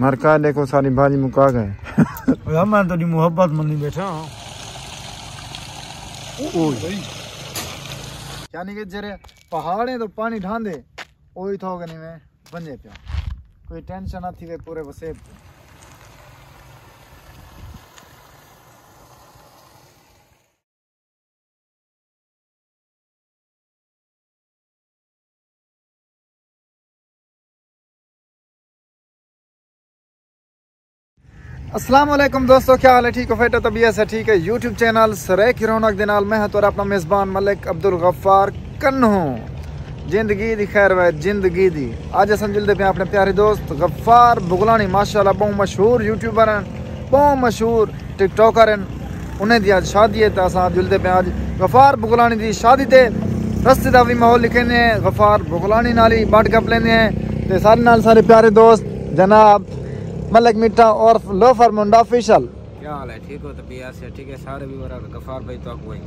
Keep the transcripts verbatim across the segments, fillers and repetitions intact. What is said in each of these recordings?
مرکا ݙیکھو، ساری بھاڄی مکا ڳئے۔ یار، میں تیݙی محبت منی ٻیٹھا ہاں۔ اوئے۔ یعنی کہ جیڑھے پہاڑیں توں پاݨی ڈھاندے، اوہی تھو کہ نہیں میں ونڄے پیا۔ کوئی ٹینشن نہ تھیوے پورے وسیب تے۔ السلام علیکم دوستو، کیا حال ہے؟ ٹھیک ہو؟ فٹ ہو؟ طبیعت سے ٹھیک ہے؟ یوٹیوب چینل سرائیکی رونق دے نال میں ہاں تہاݙا اپݨا میزبان ملک عبدالغفار کنوں۔ زندگی دی خیر و زندگی دی۔ اڄ اساں جلدے پئے اپݨے پیارے دوست غفار بغلانی، ماشاءاللہ ٻہوں مشہور یوٹیوبر ہن، ٻہوں مشہور ٹک ٹاکر ہن۔ انہیں دی اڄ شادی ہے، تے اساں جلدے پئے اڄ غفار بغلانی دی شادی تے۔ رستے دا وی ماحول ݙکھیندے ہیں، غفار بغلانی نال ہی ٻڈھ گپ لیندے ہیں، تے سارے نال سارے پیارے دوست جناب ملک مٹھا عرف لوفر منڈا آفیشل۔ کیا حال ہے؟ ٹھیک ہو؟ طبیعت سے ٹھیک ہے؟ سارے ویور غفار بھائی تو کوئی۔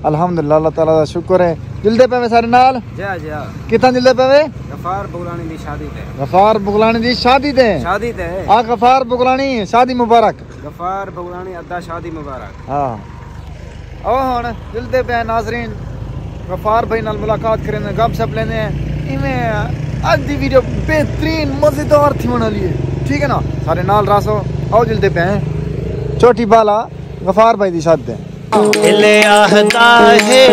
الحمدللہ، اللہ تعالیٰ دا شکر ہے۔ جلدے پئے سارے نال؟ جی ہاں، جی ہاں۔ کتھاں جلدے پئے؟ غفار بغلانی دی شادی تے۔ غفار بغلانی دی شادی تے؟ شادی تے۔ آ غفار بغلانی، شادی مبارک۔ غفار بغلانی ادا شادی مبارک۔ ہاں۔ او ہݨ جلدے پئے ناظرین، غفار بھائی نال ملاقات کریندے، گپ شپ لیندے ہیں۔ ایویں اڄ دی ویڈیو بہترین مزیدار تھیوݨ والی ہے، ٹھیک ہے نا؟ سارے نال رہسو۔ او جلدے پئے ہیں چوٹی بالا غفار بھائی دی شادی تے۔ دل آہدا ہے،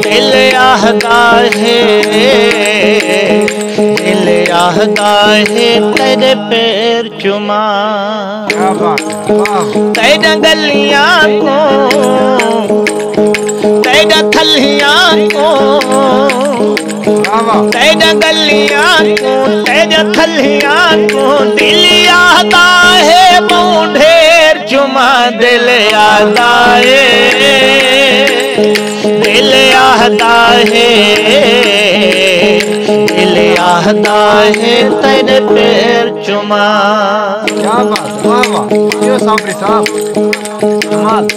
دل آہدا ہے، دل آہدا ہے تیݙے پیر چما۔ کیا بات، واہ۔ تیݙیاں ڳلیاں کوں، تیݙیاں تھلیاں کوں، واہ واہ۔ تیݙیاں ڳلیاں کوں، تیݙیاں تھلیاں کوں، دل آہدا ہے ٻہوں ڈھیر چما۔ دل آہدا ہے، دل آہدا ہے، دل آہدا ہے تیݙے پیر چما۔ کیا بات، واہ واہ، جیو صابری صاحب، کمال۔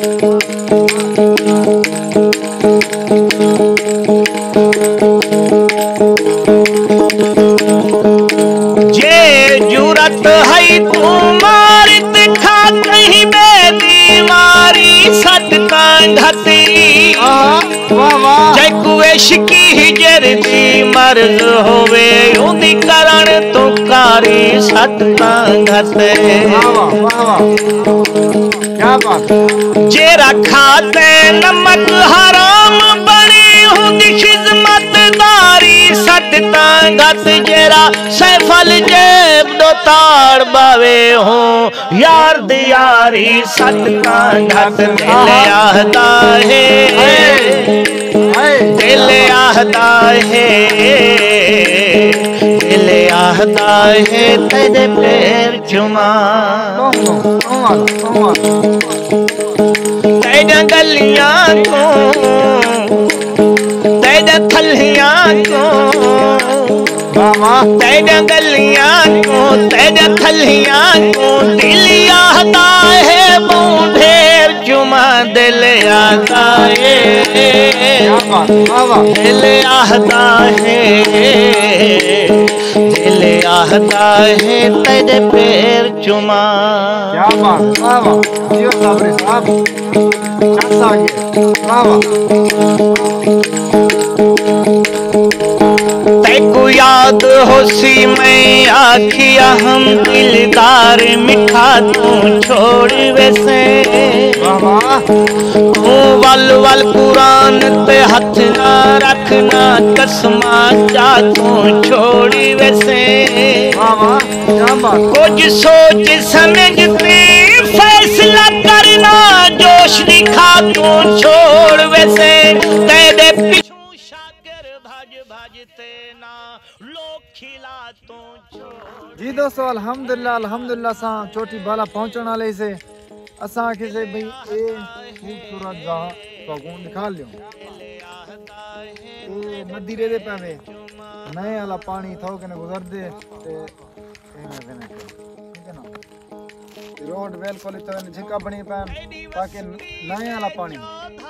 جے جرات ہئی توں مار تے کھا، کہیں ٻئے دی ماری سٹ تاں گھت۔ آہا، واہ واہ۔ جیکوں عشقی ہجر دی مرض ہووے، اوندی کرݨ توں کاری سٹ تاں گھت۔ واہ واہ، واہ واہ۔ کیا بات ہے۔ جیڑھا کھا تے نمک حرام بݨے، اوندی خدمت داری سٹ تاں گھت۔ جیڑھا سیفل جیب ݙو تاڑ ٻاہوے، ہوں یار دی یاری سٹ تاں گھت۔ دل آہدا ہے، دل آہدا ہے، دل آہدا ہے تیݙے پیر چما۔ تیݙیاں ڳلیاں کوں، تیݙیاں تھلیاں کوں، واہ واہ۔ تیݙیاں ڳلیاں کوں، تیݙیاں تھلیاں کوں، دل آہدا ہے ٻہوں ڈھیر چما۔ دل آہدا ہے، کیا بات، واہ واہ۔ دل آہدا ہے، دل آہدا ہے تیݙے پیر چما۔ کیا بات، واہ واہ، جیو صابری صاحب، چس آ ڳئے، واہ واہ۔ تیکوں یاد ہوسی میں آکھیا ہم دلدار، مٹھا توں چھوڑ ویسیں۔ واہ واہ۔ توں ول ول قرآن تے ہتھ نہ رکھ، نہ قسماں چا توں چھوڑ ویسیں۔ واہ واہ، کیا بات۔ کجھ سوچ سمجھ تے فیصلہ کرنا، جوش دی کھا توں چھوڑ ویسیں۔ تیݙے پچھوں شاکر بھڄ بھڄ تے نہ لوک کھلا توں چھوڑ۔ جی دوستو، الحمدللہ، الحمدللہ، اساں چوٹی بالا پہنچݨ والے سے۔ اساں آکھے سے بھئی اے خوبصورت جاہ تہاکوں ݙکھا لیوں۔ اے ندی ݙیہدے پئے وے، نئیں والا پاݨی تھو کنے گزردے تے ایویں ویندے پئے، ٹھیک ہے نا؟ روڈ بالکل اتھوں جھکا بݨی پئے تاکہ نئیں والا پاݨی،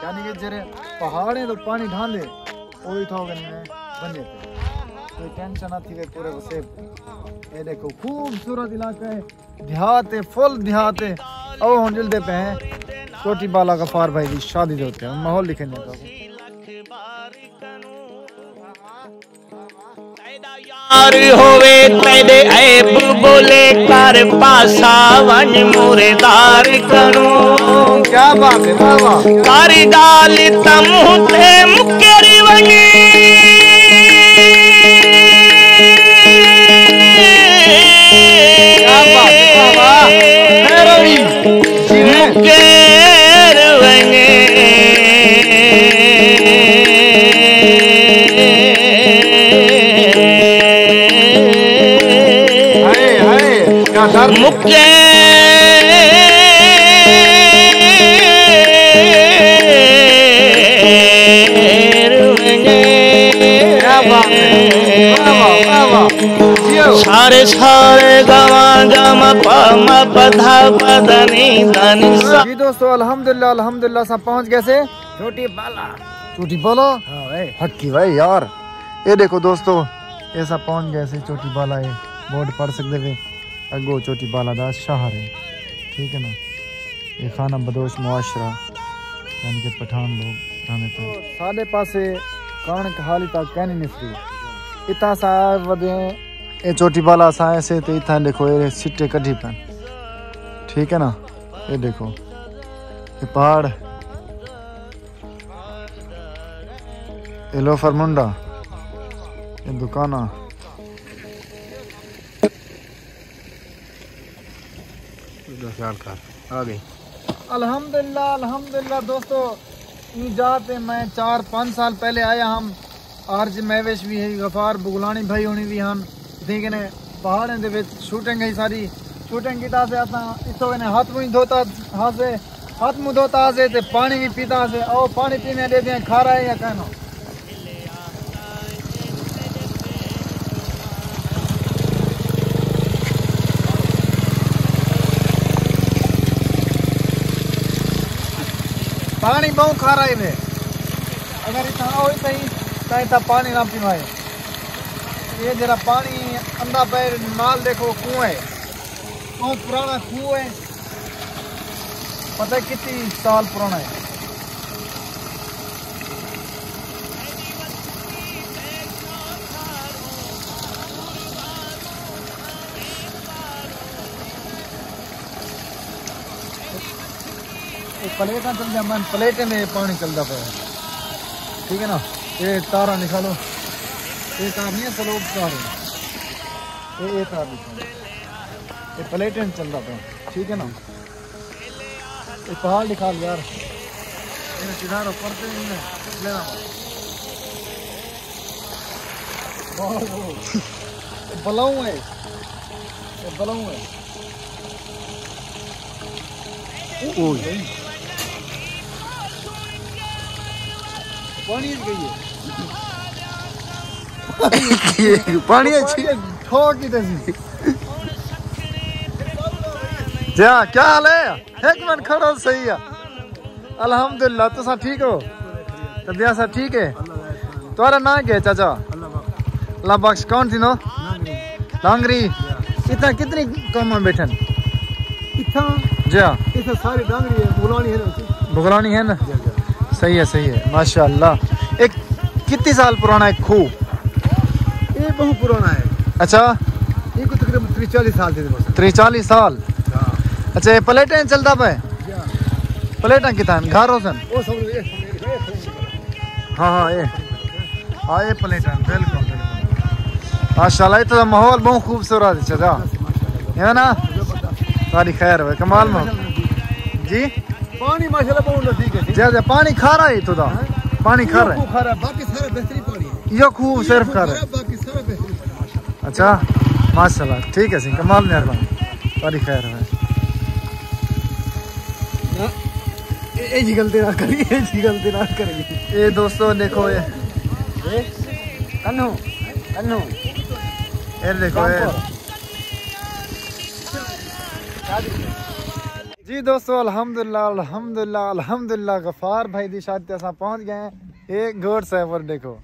یعنی کہ جیڑھے پہاڑیں توں پاݨی ڈھاندے، او اتھوں کنے ونڄے پئے۔ ٹینشن نہ تھیوے پورے وسیب۔ اے ݙیکھو، خوبصورت علاقہ ہے، دیہات ہے، فل دیہات ہے۔ او ہݨ جلدے پئے ہیں چوٹی بالا غفار بھائی دی شادی دے اتے، ماحول ݙکھیندے ہیں تہاکوں۔ یار ہووے تیݙے عیب ٻولے کر، پاسا ونڄ موردار کنوں۔ کیا بات ہے، واہ واہ۔ کر ڳالھ تاں منہ تے مکر ونڄ۔ کیا بات ہے، واہ واہ۔ بھیروی۔ جیویں۔ مکر ونڄ۔ ہائے ہائے، کیا درد۔ مکر ونڄ۔ کیا بات ہے، واہ واہ، واہ واہ۔ جیو۔ سارے سارے گواں گم پ م پ دھ پ د نی د نی سا۔ جی دوستو، الحمدللہ، الحمدللہ، اساں پہنچ ڳئے سے۔ چھوٹی بالا۔ چوٹی بالا؟ ہاں بھائی۔ حقی بھائی یار۔ اے ݙیکھو دوستو، اے اساں پہنچ ڳئے سے چوٹی بالا، اے بورڈ پڑھ سڳدے وے۔ اڳوں چوٹی بالا دا شہر ہے، ٹھیک ہے نا؟ اے خانہ بدوش معاشرہ، یعنی کہ پٹھان لوگ رہندے پئے۔ ساݙے پاسے کݨک حالی تک کائنی نسری۔ اتھاں اساں آئے ودے ہیں۔ اے چوٹی بالا اساں آئے سے تے اتھاں ݙیکھو اے سٹے کڈھی پئن۔ ٹھیک ہے نا؟ اے ݙیکھو۔ اے پہاڑ۔ اے لوفر منڈا۔ اے دکاناں۔ دو سال کر آ گئی۔ الحمدللہ، الحمدللہ دوستو، ایں جا تے میں چار پنج سال پہلے آیا ہم۔ آر جے میوش وی ہے، غفار بغلانی بھائی ہونی وی ہن۔ اتھیں کنے پہاڑیں دے وچ شوٹنگ ہے ساری۔ شوٹنگ کیتا سے اساں اتھوں کنے ہتھ منہ دھوتا ہاسے، ہتھ منہ دھوتا ہاسے تے پانی وی پیتا ہاسے۔ او پانی پیویں ݙیکھدے ہیں کھارا ہے یا کائنو۔ پاݨی ٻہوں کھارا ہے وے۔ اگر اتھاں آؤ ہی صحیح تاں اتھاں پاݨی نہ پیوائے۔ یہ جڑا پاݨی آندا پئے نال ݙیکھو کنواں ہے۔ ٻہوں پراݨا کھوہ ہے۔ پتہ ہے کتی سال پراݨا ہے۔ اے پلیٹاں چل جاندن، پلیٹیں دے پاݨی چلدا پیا۔ ٹھیک ہے نا؟ اے تاراں نکالو۔ اے تار نہیں ہے، سلوپ تار ہے۔ اے، اے تار نکالو۔ اے پلیٹیں چلدا پیا۔ ٹھیک ہے نا؟ اے پہاڑ نکال یار۔ اے کدھر اوپر تے نہیں ہے۔ لینا۔ واہ، واہ۔ اے بلاؤں ہے۔ اے بلاؤں ہے۔ اوئے۔ پاݨی اچ ڳئی ہے۔ پاݨی اچ۔ ٹھوک کیتے سی۔ جا، کیا حال ہے؟ ہک منٹ کھڑو، صحیح ہے۔ الحمدللہ، تساں ٹھیک ہو؟ طبیعت سب ٹھیک ہے؟ تہاݙا ناں کیا ہے چاچا؟ اللہ بخش۔ کون تھیندو؟ لانگری۔ اتھاں کتنی قوماں ٻیٹھن؟ اتھاں؟ جی ہاں۔ اتھاں ساری ڈانگری ہے، بغلانی ہے نا اتھاں۔ بغلانی ہے نا؟ جی، جی۔ صحیح ہے، صحیح ہے، ماشاءاللہ۔ ایک کتنی سال پرانا ایک کھوہ؟ یہ بہت پرانا ہے۔ اچھا۔ یہ کو تقریباً تریس چالیس سال تھے بس۔ تریس چالیس سال؟ ہاں۔ اچھا، یہ پلیٹیں چلدا پئے؟ جی ہاں۔ پلیٹاں کتھاں ہن؟ گھر ہوسن؟ وہ سب یہ ہاں، ہاں، اے۔ ہاں، اے پلیٹاں، بالکل، بالکل۔ ماشاءاللہ، اتھاں دا ماحول بہت خوبصورت ہے، چچا۔ ہے نا؟ تہاݙی خیر ہوئے، کمال میں۔ جی؟ پانی ماشاءاللہ بہت نزدیک ہے جی۔ جی، جی، پانی کھارا ہے اتھاں دا۔ پانی کھارا ہے۔ کھارا، باقی سارا بہترین پانی ہے۔ یہ کھوہ صرف کھارا ہے۔ باقی سارا بہترین پانی، ماشاءاللہ۔ اچھا، ماشاءاللہ، ٹھیک ہے سی، کمال مہربانی۔ تہاݙی خیر ہوئے۔ نہ، اے، اے جی غلطی نہ کری، اے جی غلطی نہ کری۔ اے دوستو ݙیکھو اے۔ اے؟ کنوں، کنوں۔ اے ݙیکھو اے۔ جی دوستو، الحمدللہ، الحمدللہ، الحمدللہ، غفار بھائی دی شادی تے اساں پہنچ ڳئے ہیں۔ اے گوڈ سیور ݙیکھو۔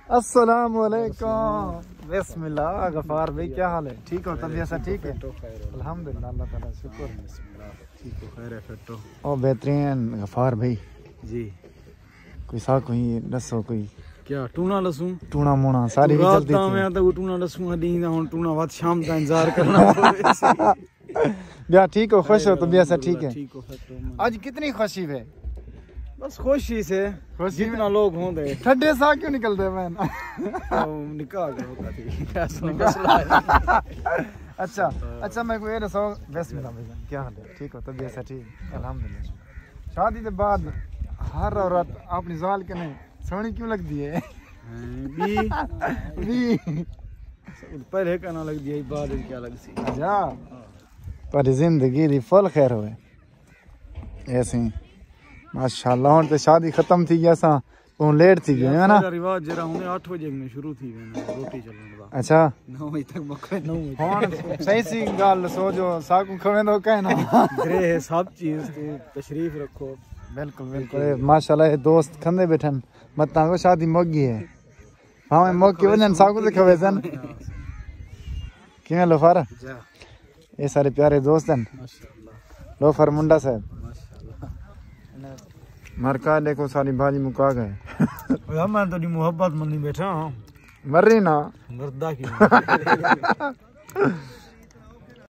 السلام علیکم۔ بسم اللہ۔ غفار بھائی، کیا حال ہے؟ ٹھیک ہو؟ طبیعت سب ٹھیک ہے؟ الحمدللہ، اللہ تعالیٰ شکر۔ ٹھیک ہو؟ خیر ہے؟ فٹ ہو؟ او بہترین غفار بھائی۔ جی۔ کوئی سا کوئی ݙسو کوئی۔ کیا ٹونا ݙسوں؟ ٹونا مونا ساری تو رات جلدی دا تھی۔ میں تو ٹونا ݙسوں، ہݙی دا ہݨ ٹونا وقت شام دا انتظار کرنا پوے سی۔ بیا ٹھیک ہو؟ خوش ہو؟ طبیعت سب ٹھیک ہے؟ ٹھیک ہو؟ فٹ ہو؟ اڄ کتنی خوشی ہے؟ بس خوشی سے۔ خوشی جتنا میں لوگ ہوندے۔ ٹھڈے سا کیوں نکلدے پئے؟ او نکاح کرو کاتی۔ ایسا مسئلہ ہے۔ اچھا، اچھا، میں کوئی ݙسو، بسم اللہ بھائی جان، کیا حال ہے؟ ٹھیک ہو؟ طبیعت سب ٹھیک؟ الحمدللہ۔ شادی دے بعد ہر عورت اپݨی زال کنے سوہݨی کیوں لڳدی ہے؟ ہیں، بی۔ بی۔ پہلے کہنا لڳدی ہے، بعد وچ کیا لڳسی؟ اچھا۔ پر زندگی دی فل خیر ہوئے۔ ایسے۔ ماشاءاللہ، ہݨ تے شادی ختم تھی ڳئی، اساں توں لیٹ تھی ڳئے ہیں نا؟ سارا رواج جڑا ہوں اٹھ بجے میں شروع تھی وینا روٹی چلن دا۔ اچھا۔ نو بجے تک مکے نو بجے۔ ہݨ صحیح سی ڳالھ سو جو ساکوں کھویں دو کہنا۔ گرے ہے سب چیز، تو تشریف رکھو۔ بالکل، بالکل۔ اے ماشاءاللہ، اے دوست کھندے بیٹھن، متاں کو شادی مک ڳئی ہے۔ ہاں، مک کے ونڄن ساکوں تے کھوے سن۔ کیویں لوفر؟ جا۔ اے سارے پیارے دوست ہیں۔ ماشاءاللہ۔ لوفر منڈا صاحب۔ ماشاءاللہ۔ مرکا ݙیکھو، ساری بھاجی مکا ڳئے۔ یار، میں تیری محبت منی بیٹھا ہاں۔ مری نا۔ مردہ کی؟